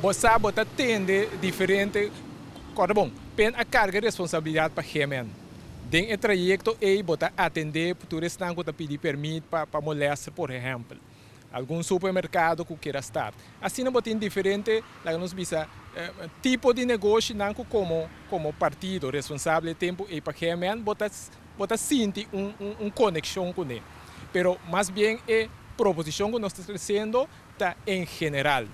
Bo sa bo ta tende diferente. Kòrda bon, pen a karga responsabilidat pa GMN. Den e trayekto ei bo ta atendé tur esnan ku ta pidi pèrmit pa molèster, por ehèmpel, algun supermerkado ku kier a start. Asina bo tin diferente, laga nos bisa, tipo di negoshinan ku komo partido responsabel e tempu ei pa GMN bo ta sinti un konekshon kuné. Pero mas bien e proposishon ku nos ta tresiendo ta en general.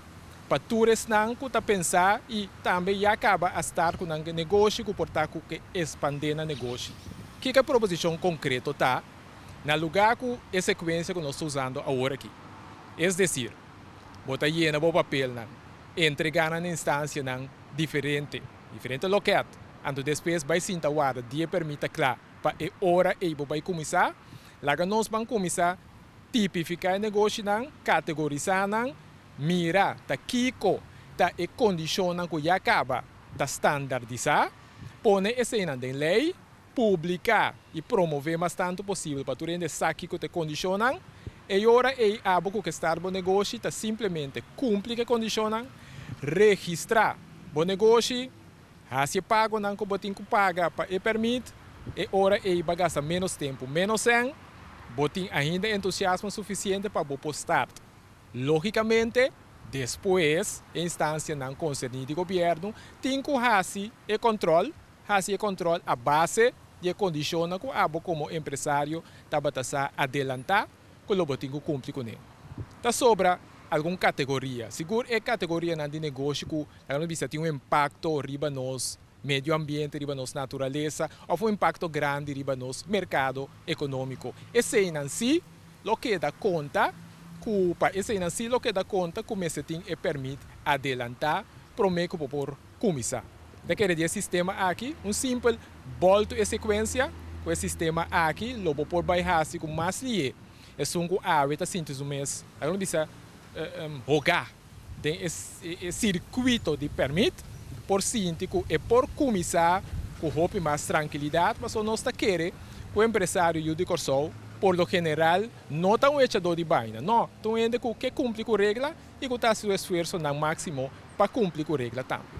Pa tur esnan ku ta pensa i tambe ya kaba a start ku nan negoshi ku por ta ku ke ekspandé nan negoshi. Kiko e proposishon konkreto ta? Na lugá ku e sekuensia ku nos ta usando awor aki. Es desir, bo ta yena bo papelnan, entregá na instansianan diferente, diferente loket, anto despues bai sinta warda dia pèrmit ta kla pa e ora ei bo bai kuminsá. Laga nos ban kuminsá tipifiká e negoshinan, kategorisá nan, mira ta kiko ta e kondishonnan ku ya kaba ta standardisá, pone eseinan den lei, publiká i promové mas tantu posibel pa tur hende sa kiko ta e kondishonnan. E ora ei abo ku ke start bo negoshi ta simplemente kumpli ku e kondishonnan, registrá bo negoshi, hasi e pagonan ku bo tin ku paga pa e pèrmit, e ora ei bo a gasta ménos tempu, ménos sèn, bo tin ainda entusiasmo sufisiente pa bo por start. Lógikamente, despues e instansianan konserní di gobièrnu tin ku hasi e kòntròl a base di e kondishonnan ku abo komo empresario tabata sa adelantá ku lo bo tin ku kumpli kuné. Ta sobra algun kategoria. Sigur e kategorianan di negoshi ku laga nos bisa tin un impakto riba nos medio ambiente, riba nos naturalesa, òf un impakto grandi riba nos merkado ekonómiko. Eseinan sí lo keda konta ku pa eseinan sí lo keda konta ku mester tin e pèrmit adelantá promé ku bo por kuminsá. Ta kere di e sistema aki un simpel bòltu e sekuensia ku e sistema aki lo bo por bai hasi ku mas lihé. Esun ku awe ta sinti su mes, laga nos bisa, hogá den e sirkuito di pèrmit, por sinti ku e por kuminsá ku hopi mas trankilidat, pasobra nos ta kere ku e empresario yu di Kòrsou por lo general no ta un echadó di baina. No, ta un hende ku ke kumpli ku regla i ku ta hasi su esfuersonan máksimo pa kumpli ku regla tambe.